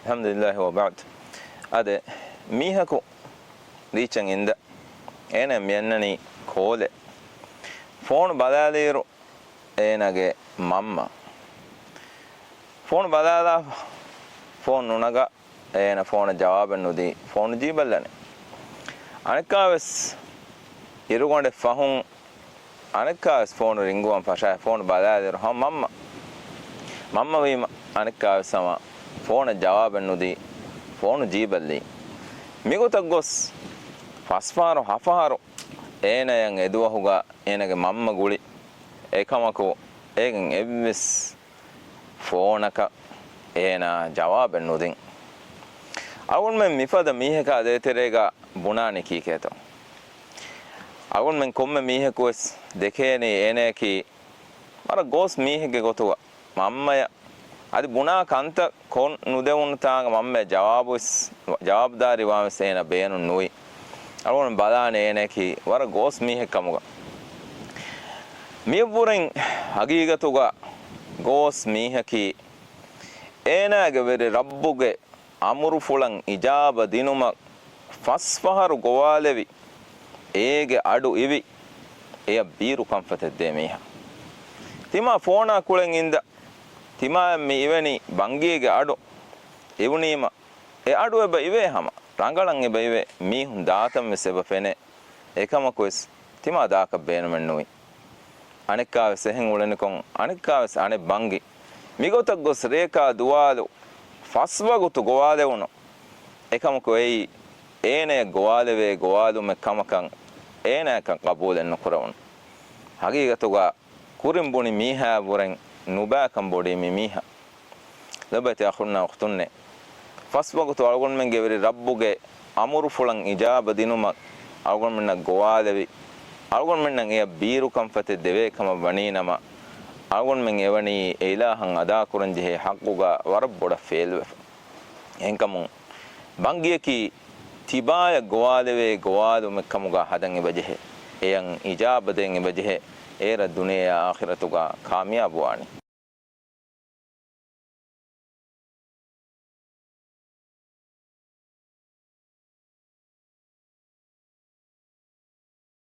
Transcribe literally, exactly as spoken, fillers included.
އަލްޙަމްދުލިއްލާހި ވަބަޢްދު. އާދެ، މީހަކު ރީއްޗަށް އިންދާ، އޭނަ މިއަންނަނީ ކޯލެއް. ފޯނު ބަލާލިއިރު އޭނަގެ މަންމަ ފޯނު ބަލާލާފަ، ފޯނު ނުނަގާ، އޭނަ ފޯނަށް ޖަވާބެއް ނުދީ، ފޯނު ޖީބަށްލަނީ. އަނެއްކާވެސް އިރުގަނޑެއް ފަހުން އަނެއްކާވެސް ފޯނު ރިންގުވަން ފަށާ، ފޯނު ބަލާލިއިރު ހަމަ މަންމަ. މަންމަ ވީމަ އަނެއްކާވެސް ހަމަ ފޯނަށް ޖަވާބެއް ނުދީ، ފޯނު ޖީބަށްލީ. މިގޮތަށް ގޮސް ފަސްފަހަރު ހަފަހަރު އޭނަޔަށް އެދުވަހުގަ އޭނަގެ މަންމަ ގުޅި. އެކަމަކު އޭގެން އެއްވެސް ފޯނަކަށް އޭނާ ޖަވާބެއް ނުދިން. އަޅުގަނޑުމެން މިފަދަ މީހަކާ ދޭތެރޭގަ ބުނާނީ ކީކޭތޯ؟ އަޅުގަނޑުމެން ކޮންމެ މީހަކުވެސް ދެކޭނީ އޭނަޔަކީ ވަރަށް ގޯސް މީހެއްގެ ގޮތުގަ މަންމަޔަށް އަދި ބުނާ ކަންތައް ކޮށް ނުދެވުނު ތާނގަ މަންމަޔަށް ޖަވާބުވެސް، ޖަވާބުދާރީވާންވެސް އޭނަ ބޭނުން ނުވި. އަޅުގަނޑު ބަލާނެ އޭނަޔަކީ ވަރަށް ގޯސް މީހެއް ކަމުގަ. މިއަށްވުރެން ހަގީގަތުގަ ގޯސް މީހަކީ އޭނާގެ ވެރި ރައްބުގެ އަމުރުފުޅަށް އިޖާބަ ދިނުމަށް ފަސްފަހަރު ގޮވާލެވި، އޭގެ އަޑު އިވި، އެޔަށް ބީރު ކަންފަތެއް ދޭ މީހާ. ތިމާ ފޯނާ ކުޅެން އިންދަ، ތިމާޔަށް މި އިވެނީ ބަންގީގެ އަޑު އިވުނީމަ، އެ އަޑު އެބަ އިވޭ ހަމަ، ރަނގަޅަށް އެބަ އިވޭ، މީހުން ދާތަން ވެސް އެބަ ފެނޭ. އެކަމަކުވެސް ތިމާ ދާކަށް ބޭނުމެއް ނުވި. އަނެއްކާވެސް އެހެން އުޅެނިކޮށް، އަނެއްކާވެސް އަނެއް ބަންގި. މިގޮތަށް ގޮސް ރެޔަކާ ދުވާލު ފަސް ވަގުތު ގޮވާލެވުނު. އެކަމަކު އެއީ އޭނަޔަށް ގޮވާލެވޭ ގޮވާލުމެއް ކަމަކަށް އޭނަޔަކަށް ގަބޫލެއް ނުކުރެވުނު. ހަގީގަތުގަ ކުރިން ބުނި މީހާއަށްވުރެން ނުބައިކަން ބޮޑީ މި މީހާ. ލޮބުވެތި އަޚުންނާ އުޚްތުންނޭ، ފަސް ވަގުތު އަޅުގަނޑުމެންގެ ވެރި ރައްބުގެ އަމުރުފުޅަށް އިޖާބަ ދިނުމަށް އަޅުގަނޑުމެންނަށް ގޮވާލެވި، އަޅުގަނޑުމެންނަށް އެޔަށް ބީރު ކަންފަތެއް ދެވޭ ކަމަށް ވަނީނަމަ، އަޅުގަނޑުމެން އެވަނީ އެ އިލާހަށް އަދާކުރަންޖެހޭ ޙައްޤުގަ ވަރަށް ބޮޑަށް ފެއިލްވެފަ. އެހެންކަމުން، ބަންގިޔަކީ ތިބާޔަށް ގޮވާލެވޭ ގޮވާލުމެއް ކަމުގަ ހަދަން އެބަޖެހޭ. އެޔަށް އިޖާބަ ދޭން އެބަޖެހޭ. އޭރަށް ދުނިޔެޔާ އާޚިރަތުގަ ކާމިޔާބުވާނީ.